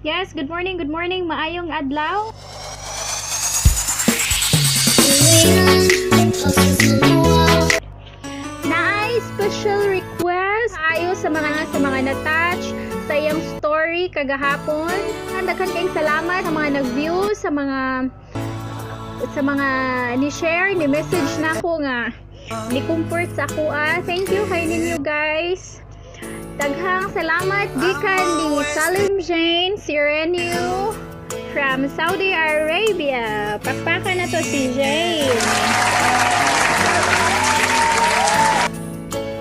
Yes, good morning, good morning. Maayong adlaw. Naay special request ayo sa mga na-touch sa iyang story kagahapon. Daghan kayong salamat sa mga nag-view, sa mga ni-share, ni message na ako nga ni comfort sa ako ah. Thank you kay ninyo, guys. Daghang salamat gikan ni Salim Jane Sirenio from Saudi Arabia. Pakpakan na to si Jane.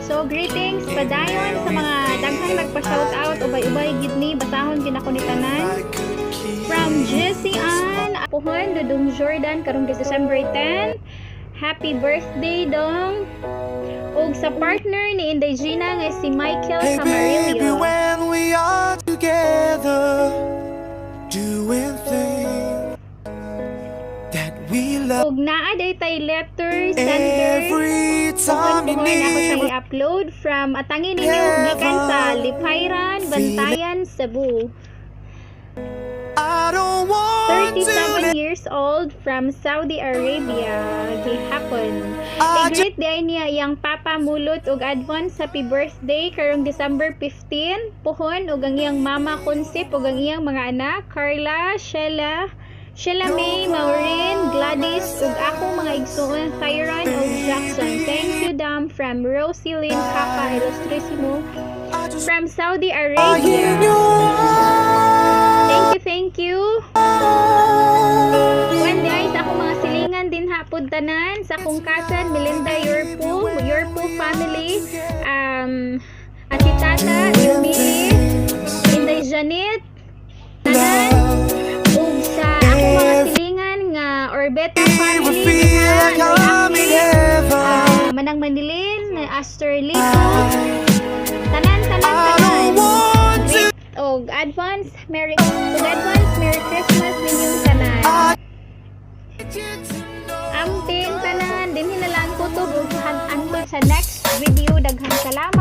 So greetings padayon sa mga daghang nagpa-shoutout, ubay-ubay gid ni, basahon gid ako ni tanan. From Jessie Ann Puhon, Dudong Jordan, karong December 10. Happy birthday, dong. Ug sa partner ni Inday Gina nga si Michael Hey baby, Camarillo. When we are together, doing things that we love. Ug naa day tay letter sender. Every time you Puhon ako need siyang i-upload from atangi ninyo gikan sa Lipayran, Bantayan, Cebu. I don't want to 37 years old from Saudi Arabia gihapon. I I-greet di ay niya iyang papa Mulot og advance happy birthday karong December 15 puhon, ug ang iyang mama Consip, ug ang iyang mga anak Carla, Sheila, Sheila May, Maureen, Gladys, ug akong mga igsuon Tyron ug Jackson. Thank you, Dam, from Rosie Lynn Capa Illustrissimo I just from Saudi in Arabia. Your arms. Thank you, thank you. When guys, ako mga silingan din hapod tanan sa akong cousin Melinda Yorpo, Yorpo family, Ati Tata, Yumili, Inday Janet, tanan, ug sa akong mga silingan nga Orbeta We family, feel like diha, I'm in Noy heaven. Manang Manilin, Aster Lito, tanan, tanan, I tanan. Don't want to. Great og advance Merry Christmas ninyong tanan. I Amping tanan, dinhi na lang kutob ug antod sa next video. Daghang salamat.